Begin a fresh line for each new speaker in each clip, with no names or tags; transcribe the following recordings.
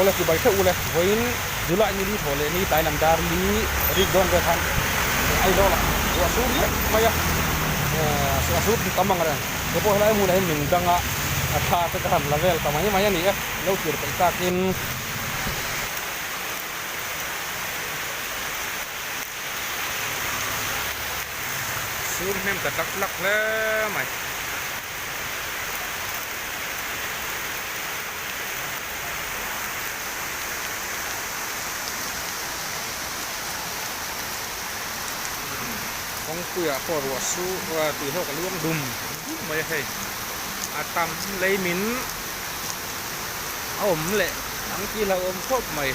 Awle chibai hreuh ule, vawiin July ni li thaw leh ni tlai lam dar li rik dawn vel khan Aizawl ah ruah sur leh mai a, a sur tam ang reng. He pawh helai hmunah hian min dang a, a thla te ka han la vel ta mai mai a ni e, lo tir peih takin. Sur hnem ta tlak tlak hle mai. Kawngpuiah pawh ruah su tui hlawk a luang dum dum mai a hei. A tam lei min a awm leh ang tih hlauhawm khawp mai.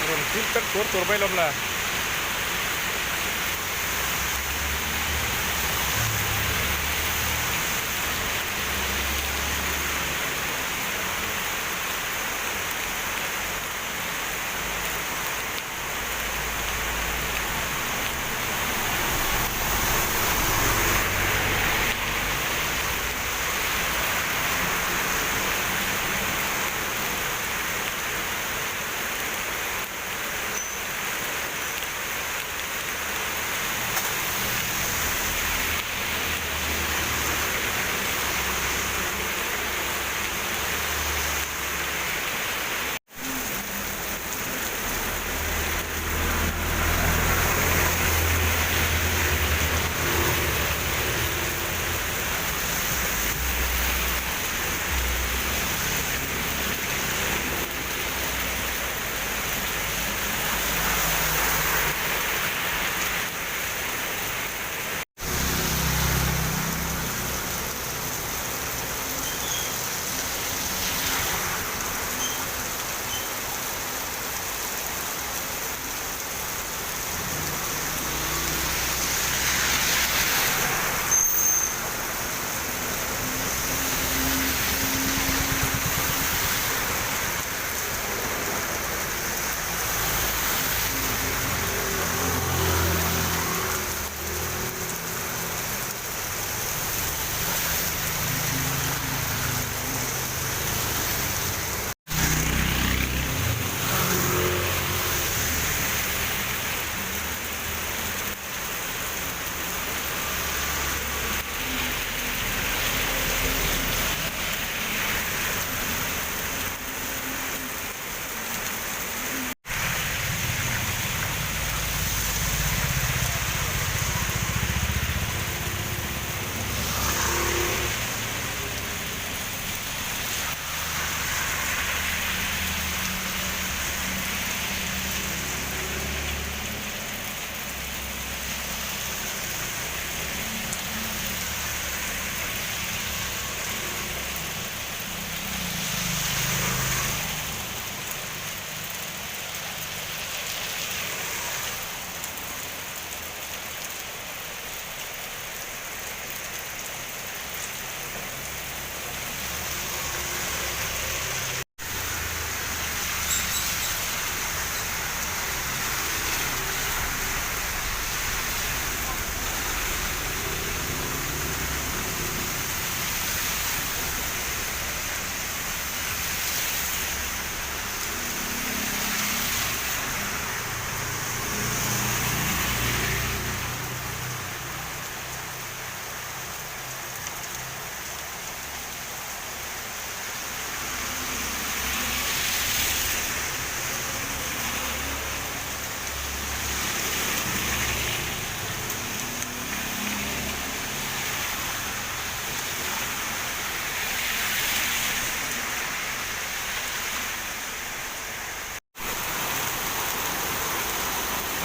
Rawn thil tak tur tur mai lawm la.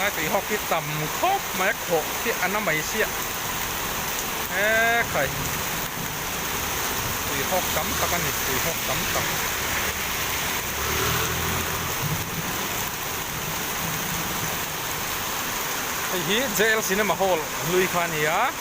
Ngai tui hawk hi tam khawp mai a khawh khi a na mai sia he khai. Tuihawk tam tak a ni, tuihawk tam tak. Hei hi JL Cinema Hall hlui kha a ni a.